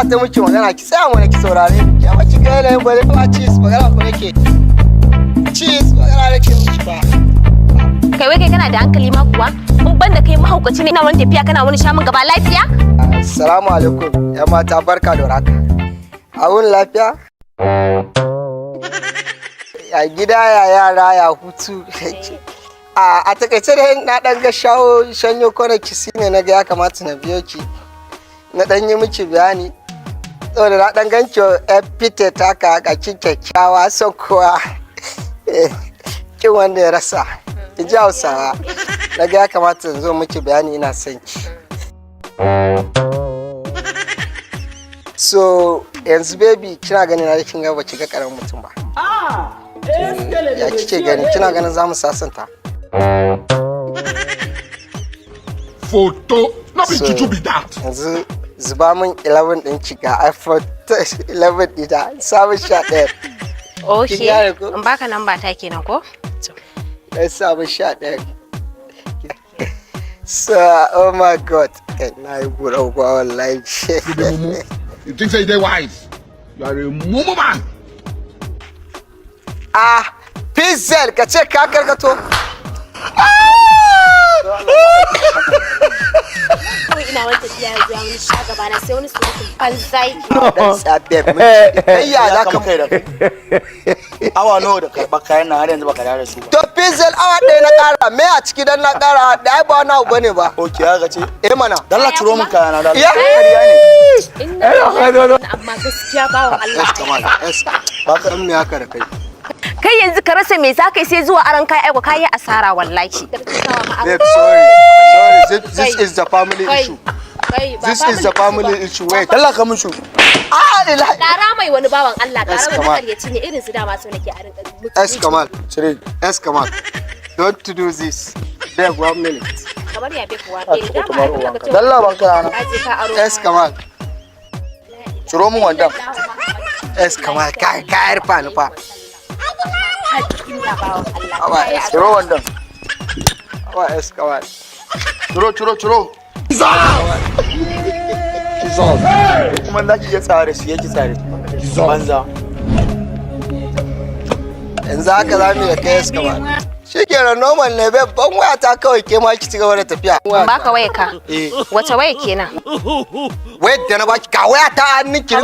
Ina ta miki magana, ki tsaya mana ki saurare ni. Ke ba ki ga yanayin bare ba, cheese, magana ko nake. Cheese, magana nake miki ba. Kai, wai kai kana da hankali ma kuwa? In ban da kai mahaukaci ne, ina wani tafiya kana wani sha min gaba, lafiya? Assalamu alaikum, yan mata, barka da warhaka. Abun lafiya? Ya gida, ya yara, ya hutu? A takaice dai na dan ga shawo shanyo kwanaki shine na ga ya kamata na biyo ki. Na dan yi miki bayani. Saboda na dan ganki yar fite taka ga kin kyakkyawa, son kowa, kin wanda ya rasa. In ji Hausawa. Na ga ya kamata in zo miki bayani ina son ki. So yanzu baby, kina ganin na kin ga baki ga karamin mutum ba. Ya kike gani, kina ganin zamu sasanta? Photo. No be So- juju be that. Yanzu zuba min 11 din ki, ga iPhone 11 ɗita sabon 11. Okay. Kin gane ko? In baka namba ta kenan ko? Ɗan sabon 11. So oh my God. Kai, na yi gura uba wallahi. You be mumu. You think say you dey wise? You are a mumu man. Ah, Pizzel, ka ce ka karkato. Kawai ina wani tafiya ya zuwa wani sha gaba na, sai wani surutun banza yake. Dan tsabe mun. Kai, ya za ka kai da kai awa nawa da karɓar kayan nan, har yanzu baka dawo da su ba? To Pizzel, awa ɗaya na ƙara. Me a ciki dan na ƙara awa ɗaya? Ai ba wani abu bane ba. Ok, haka ce. Eh mana. Dalla ciro min kayana, dalla. Ya? Ƙarya ne. Inna lillahi, amma gaskiya bawan Allah. S Kamal, S. Ba ka san me haka da kai. Kai, yanzu ka rasa me za ka yi sai zuwa aron kayan aiko, kayi asara wallahi. Babe, sorry. Sorry, this is the family issue. This is the family issue. Wait. Dalla ka mun shu. Ah, ila. Ƙara mai wani bawan Allah, ƙara S mai Kamal. makaryaci ne irin su, dama so nake a rinka mutu. S Kamal. Cire. S Kamal. Don't do this. Babe, one minute. Kamar ya bai kuwa. A ciko tumar uwanka. Dalla ban kayana. Ka je ka aro. S Kamal. Ciro min wandan. S Kamal, ka ka rufa ni fa. Ina bawan Allah. Awa, S. Ciro wandan. Awa, S Kamal. Ciro, ciro, ciro. Kuma za ki iya tsare shi yake tsare banza. Yanzu haka za mu yi da kai, S Kamal. Shi kenan, normal ne babe, ban waya ta kawai, ke ma ki ci gaba da tafiya. In baka waya ka? Eh. Wace waya kenan? Wayar da na baki, ga waya ta a hannun ki.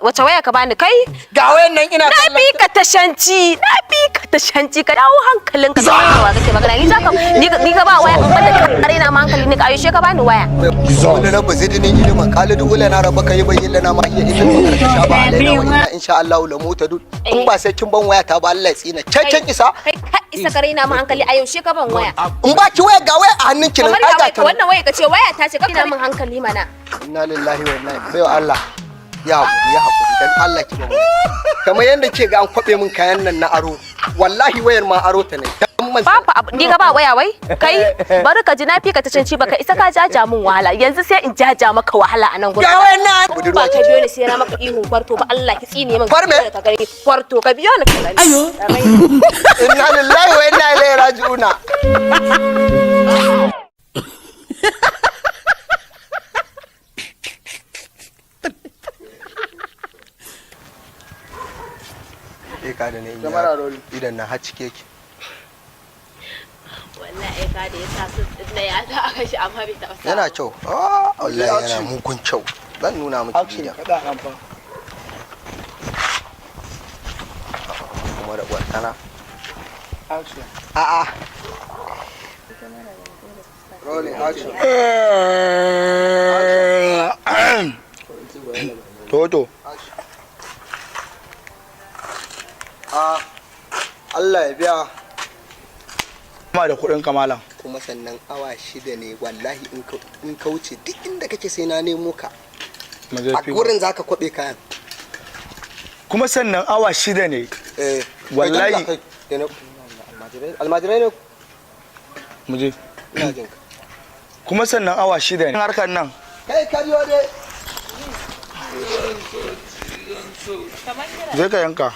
Wace waya ka bani kai? Ga wayan nan ina Na kallon. fi ka tashanci, na fi ka tashanci, ka dawo hankalinka, ka wa kake magana? Ni zaka ni ka ba waya, in banda ka raina ma hankali, ni ka ayyushe ka bani waya? Wanda na bazidini ilimin kalidu ula na rabaka yi bayyana na ma iya ilimin ka sha ba alaina wa inna insha Allah la mutadun. In ba sai kin ban waya ta ba, Allah ya tsina kyakken isa. Kai, ka isa ka raina ma hankali? A yaushe ka ban waya? In ba ki waya, ga waya a hannun ki nan. Kamar Ai ya ga waya ta ka nan. wannan waya ka ce waya ta ce, ka raina min hankali mana. Inna lillahi wa inna ilaihi. Bai Allah ya hakuri, ya hakuri, dan Allah ki ban waya. Kamar yanda ke ga an kwabe min kayan nan na aro, wallahi wayar ma aro ta ne dan man. Babu abu, ni ga ba waya wai? Kai, bari ka ji, na fi ka tashanci, baka isa ka jaja min wahala. Yanzu sai in jaja maka wahala a nan gurin. Ga wayan nan. In ba ka biyo ni sai na maka ihun kwarto ba, Allah ki tsine min. Kwarme? Ka gani kwarto, ka biyo ni ka gani. Ayo. Inna lillahi wa inna ilaihi raji'una. Eh, ka da ne. Kyamara rolling. Idan na har cike yake. Wallahi ka da ya sa su na ya ta aka shi, amma bai taɓa sa. Yana kyau. Ah, wallahi yana mugun kyau. Zan nuna miki Action. bidiyon. Kada nan fa. Kuma da kwartana. Action. A'a. Rolling, action. Toto. Ah, Allah ya biya. Ma da kuɗin kamalan. Kuma sannan awa 6 ne wallahi, in ka wuce duk inda kake sai na nemo ka. A gurin zaka kwabe kayan. Kuma sannan awa 6 ne. Eh. Wallahi. Kai, kai, almajirai almajirai ne. Mu je. Ina jin ka. Kuma sannan awa 6 ne harkar nan. Kai, ka biyo dai. Zai ka yanka.